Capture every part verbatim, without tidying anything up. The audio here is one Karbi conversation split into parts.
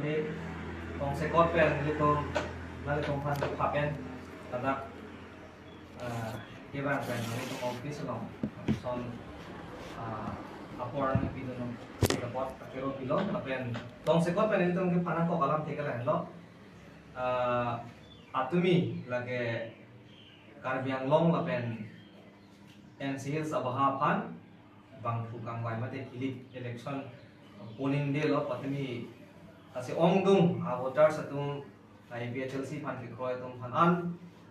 Tongsekot pen nelitum, nanglitum aphan kepha pen ladak, eh, kevang pen nelitum office along son, eh, apor nangpidun apot akero pilo, lapen tongsekot pen nelitum kepha nangkok alam athe ke lahenlo. Eh, atumi lake Karbi Anglong lapen N C Hills abaha aphan bangphu kangvai mate kilik election polling day lo patumi, lasi ongdung a voters atum, A P H L C aphan kekroi atum aphan an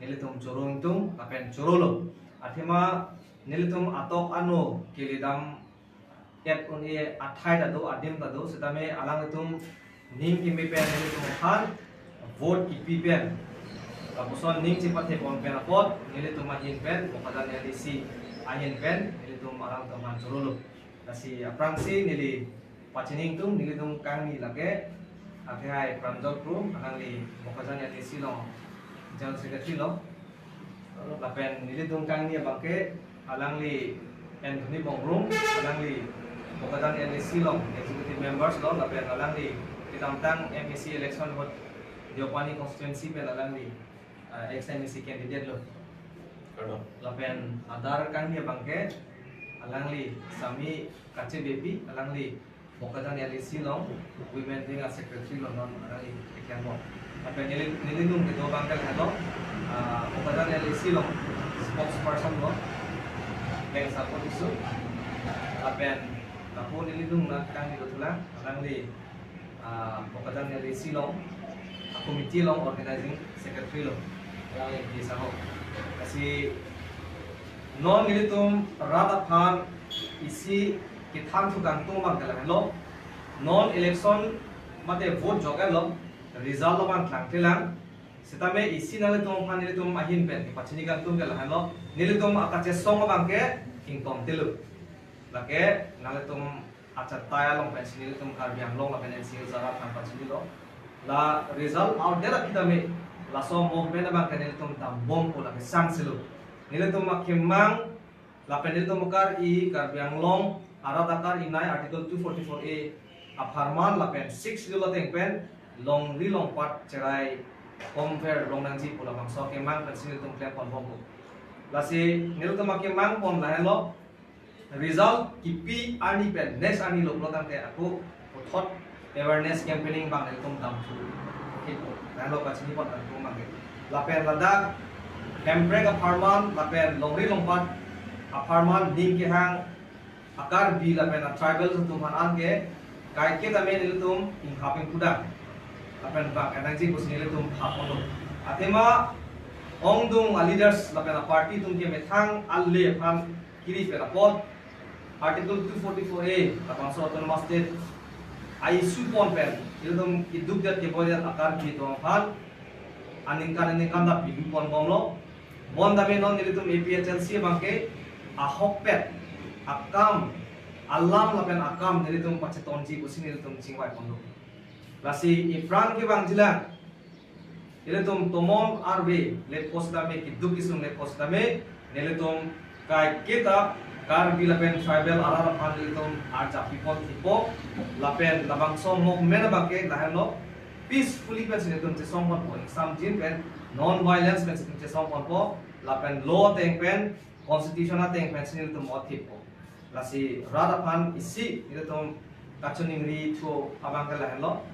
nelitum choro ingtung lapen chorolo. Athema nelitum atok ano kelidam et un-e athai ta do, adim ta do, setame alanglitum ning keme pen nelitum aphan vote kipi pen, lapuson ning chepathe pon pen apot nelitum ahin pen, Bokajan L D C ahin pen nelitum alangtum aphan chorolo. Lasi aphrangsi neli pachini ingtung, nelitum kangni lake, akhai Pranjal Kro, alangli Bokajan L D C along General Secretary lo. Lapen nelitum kangni abangke alangli Anthony Bongrung, alangli Bokajan L D C along Executive Members lo, lapen alangli kedamtang M A C election ahut Deopani constituency pen alangli, ah, ex M A C candidate lo. Kardom. Lapen adar kangni abangke alangli Sami Kache Beypi, alangli Bokajan L D C along Women Wing a Secretary lo, non alangli keklem lo. Lapen neli, nelitum kedo abangke lahenlo, ah, Bokajan L D C along spokesperson lo, Leng Sarpo Tisso. Lapen lapu nelitum nangkangni dothulang, alangli, ah, Bokajan L D C along, ah, committee along organizing secretary lo, alangli P Saho. Lasi non nelitum rat aphan isi kethan thu kangtung abangke lahenlo. Non election mate vote joklo, result lo abang klangklelang. Setame isi nanglitum aphan nelitum ahin pen kepachini kangtung ke lahenlo. Nelitum akachesong abangke ingtongtelo. Lake nanglitum achatai along pensi nelitum Karbi Anglong lapen N C Hills arat aphan pachinilo. La result out det aphi tame laso movement abangke nelitum dambompo, lake sangselo. Nelitum akemang lapen nelitum akar-i, Karbi Anglong arat akar-inei Article two forty-four A apharman lapen Sixth Schedule ateng pen longri longpat cherai compare longnangji pu labangso akemang pensi nelitum klem ponbompo. Lasi nelitum akemang pon lahenlo, result kipi arni pen next arni lo pulo tangte ako puthot awareness campaigning abang nelitum dam thu. Oke, lahenlo pachini pon tangte abangke. Lapen ladak Hemprek apharman lapen longri longpat apharman ning kehang a-Karbi lapen a-tribal atum aphan anke kaiketa me nelitum inghap ingpudam lapen bang enangji pusi nelitum phap ponlo. Athema ongdung a-leaders lapen a-party atum kemethang ale aphan kiri pen apot Article two forty-four A labangso Autonomous State a-issue pon pen nelitum keduk det keboi det a-Karbi atum aphan aningkan aningkan ta pilu ponbomlo. Bonta me non nelitum A P H L C abangke ahokpet akam, alam lapen akam nelitum pachetonji pusi nelitum chingvai ponlo. Lasi iphrang kevangjilang, nelitum tomon arve lepo setame, keduk kesung lepo setame, nelitum kaiketa Karbi lapen tribal arat aphan nelitum arjap pipon thipo, lapen labangso movement abangke lahenlo, peacefully pensi nelitum chesong ponpo, ingsamjin pen non-violence pensi nelitum chesong ponpo, lapen law ateng pen, constitution ateng pensi nelitum othippo. Lasi rat aphan isi nelitum kachiningri thu abangke lahenlo.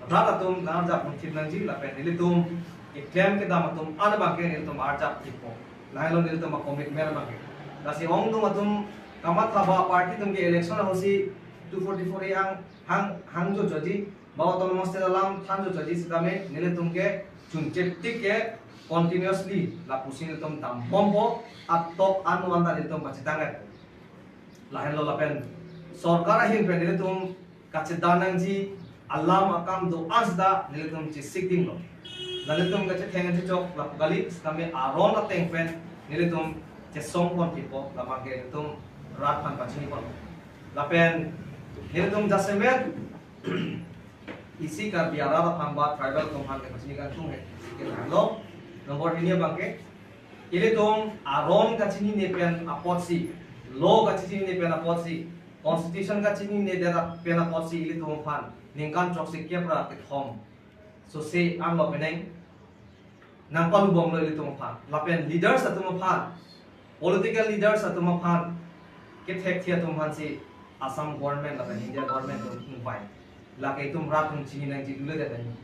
Rat atum nang-arjap thip nangji lapen nelitum keklem kedam atum an abangke nelitum arjap thippo. Lahenlo nelitum a-commitment abangke. Lasi ongdung atum kamatha ba party atum ke election ahutsi two forty-four A hang, hang, hangjojoji, ba Autonomous State alam thanjojoji setame nelitum ke chuncheptik ke continuously lapusi nelitum dambompo, atok an wan ta nelitum pachetang et. Lahenlo lapen sorkar ahin pen nelitum kachedan nangji alam akam do-an seta nelitum chesik dinglo. La nelitum kachetheng chechok lapu kali, setame aron ateng pen nelitum chesong pon thipo, labangke nelitum rat aphan pachini pon. Lapen nelitum jasemet isi Karbi arat aphan ba tribal atum aphan kepachini kangtung he, isi ke lahenlo. Number hini abangke, ilitum aron kachinine pen apotsi, law kachinine pen apotsi, constitution kachinine det pen apotsi ilitum aphan ningkan throksi kep ra kethom sose anlo penang nangpalubomlo ilitum aphan. Lapen leaders atum aphan, political leaders atum aphan, kethekthi atum aphansi Assam government lapen India government atum ingvai. Lake itum rat atum chini nangji dule det nangji.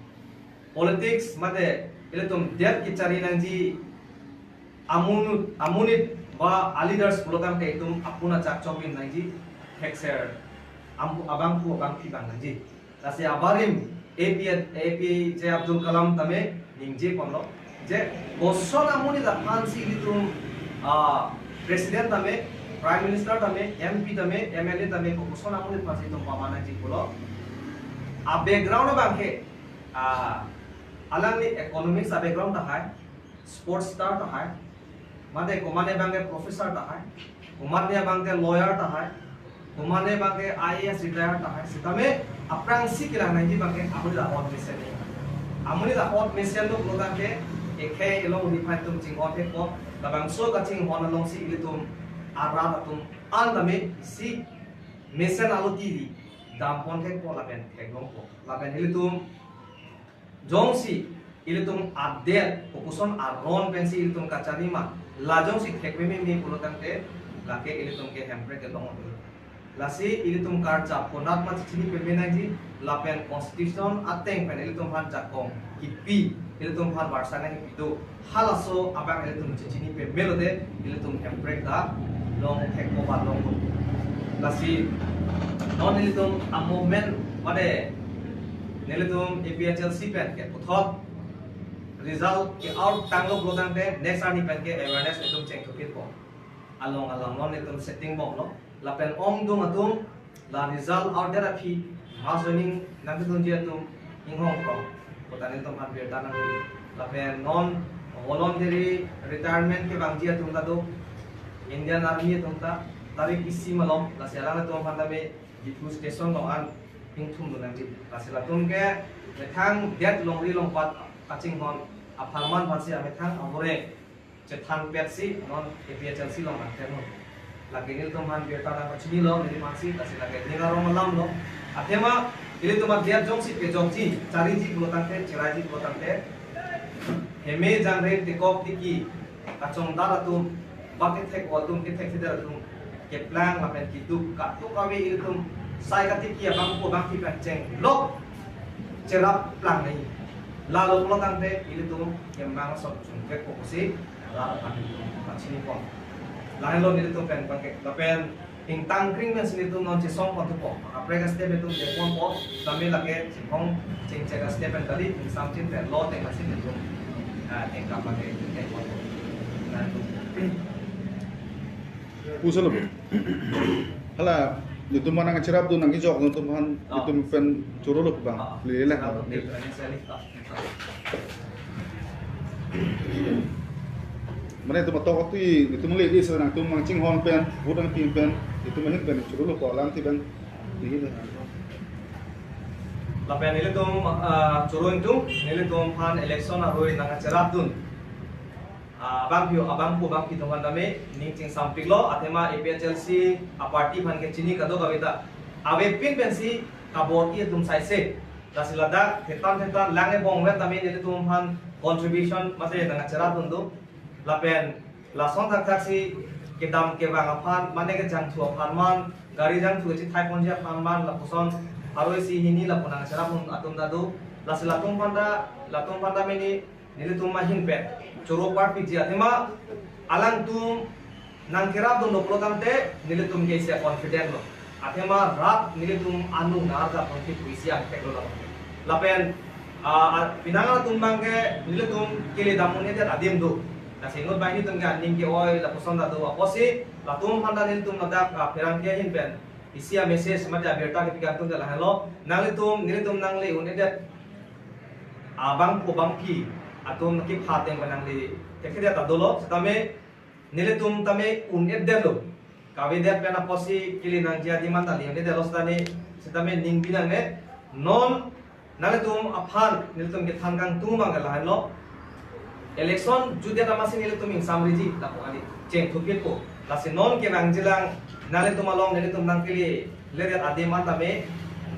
Politics mate ilitum det kechari nangji amonit, amonit ba a leaders pulotangte itum apun achak chobin nangji, thekser am-, abangphu abangphi vang nangji. Lasi abarim A P, A P J Abdul Kalam tame ningje ponlo je koson amonit aphansi ilitum, ah, president tame, prime minister tame, M P tame, M L A tame, koson amonit aphansi itum paman nangji pulo. A background abangke, ah, alangli economics a background tahai, sports star tahai, mate komatne abangke professor tahai, komatne abangke lawyer tahai, komatne abangke I A S retire tahai, sitame aphrangsi kelang nangji abangke amonit ahut mesen ni. Amonit ahut mesenlo pulotangte ekhei elong riphan atum chinghon thekpo, labangso kachinghon alongsi ilitum arat atum an tame isi mesen alo tiri dampon thekpo lapen theklongpo. Lapen ilitum jongsi ilitum adet kopuson aron pensi ilitum kacharima, la jongsi thekpeme me pulotangte lake ilitum ke Hemprek kelong. Lasi ilitum karja ponat ma chini peme nangji, lapen constitution ateng pen ilitum aphan jakong kipi, ilitum aphan barsa nangkipi do. Halaso abang ilitum chini peme lote ilitum Hemprek ta long thekpo ba long. Lasi non ilitum a movement mate nelitum A P H L C pen ke puthot result ke out tanglo pulotangte next arni pen ke awareness itum chengthupitpo. Along along non itum setting bomlo. Lapen ongdung atum la result out det aphi mass joining nangkedunji atum inghong krong. Kota nelitum aphan birta nang. Lapen non voluntary retirement kevangji atum ta do, Indian Army atum ta, tarik isi malom, lasi alanglitum aphan tame Diphu station along an ingthumdun nangji. Lasi latum ke methang det longri longpat kachinghon apharman aphansi amethang abore chethanpetsi non A P H L C along nangtengnon. Lake nelitum aphan birta nangpachinilo, neli aphansi, lasi lake ning arong alamlo. Athema ilitum adet jongsi pejokji, chariji pulotangte, cheraiji pulotangte, heme jangre tekok tiki kachongdar atum, ba kethek atum, kethekthedet atum keplang lapen keduk katuk kave ilitum sai katiki abangphu abangphi pen chenglok cherap plang nai. Lalo pulotangte ilitum kemang sok chungkek kopusi rat aphan ilitum pachinipon. Lahenlo nelitum pen bangke lapen ingtang kring pensi nelitum non chesongpon thupo. Kaprek a-step itum deponpo, tame lake chinghong chingchek a-step pen kali, ingsamchin pen lo teng lasi nelitum, ah, tengkam lake deponpo. Lahenlo. Pusalo. Hala, itum mana nangcherapdun nangkejok itum aphan, ah, itum pen chorolo bang. Ah, lele. Cherapdun, lele. Mane itum atok ati, itum le di serang itum nangchinghon pen, vote nangpi pen, itum ahin pen chorolo ko alam ti pen. Di le. Lapen nelitum, ah, choro ingtung, nelitum aphan election aroi nangcherapdun. Ah, abangphu, abangphu, abangphi atum aphan tame ning chingsampiklo, athema A P H L C a-party aphan ke chini kadokave ta avepin pensi kabor-i atum saise. Lasi ladak thetan thetan lang ebong vet tame nelitum aphan contribution mate nangcherapdun do. Lapen lason thakthaksi kedam kevang aphan, mane kejangthu aphan man, gari jangthu kachethaiponji aphan man, lapuson aroi isi hini lapu nangcherapdun atum ta do. Lasi latum aphan ta, latum aphan ta mini nelitum ahin pen choro parpikji, athema alangtum nangkerapdunlo pulotangte nelitum ke isi a-confident lo. Athema rat nelitum anung nang-arjapon ke puisi angthek lo lapen. Lapen, ah, ah, penang atum abangke nelitum kele dam un-edet adim do. Lasi inut banghini atum ke aning ke-oi lapuson ta do. Apotsi latum aphan ta nelitum ladak, ah, pherangke ahin pen isi a-message mate abirta kepi kangtung ke lahenlo. Nanglitum, nelitum nangle un-edet abangphu abangphi atum kepha ateng pen nangle thekthe ta dolo, setame nelitum tame un-edetlo. Kavedet pen apotsi kele nangji adim an ta le un-edetlo setame, setame ning binangne. Non nanglitum aphan nelitum kethan kangtung abang ke lahenlo. Election jutdet amatsi nelitum ingsamriji lapu kali chengthupitpo. Lasi non kevangjilang nanglitum along nelitum nangkeledet adim an tame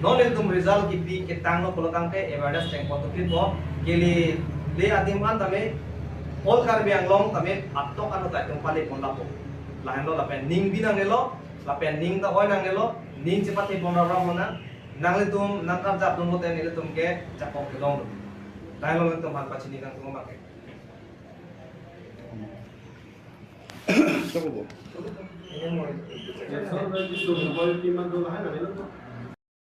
Non ilitum result kipi ketanglo pulo tangte awareness chengpon tukitpo, kele le adim an tame all Karbi Anglong tame atok an ta itum pale pon lapo. Lahenlo lapen ning bi nangnelo, lapen ning ta oi nangnelo, ning chepathe pon rap rap lonang, nanglitum nangkarjap dunlo te nelitum ke jakong kelong lo. Lahenlo nelitum aphan pachini kangtung abang ke. Sokbo. Election registration boy team an do lahai nangnelo.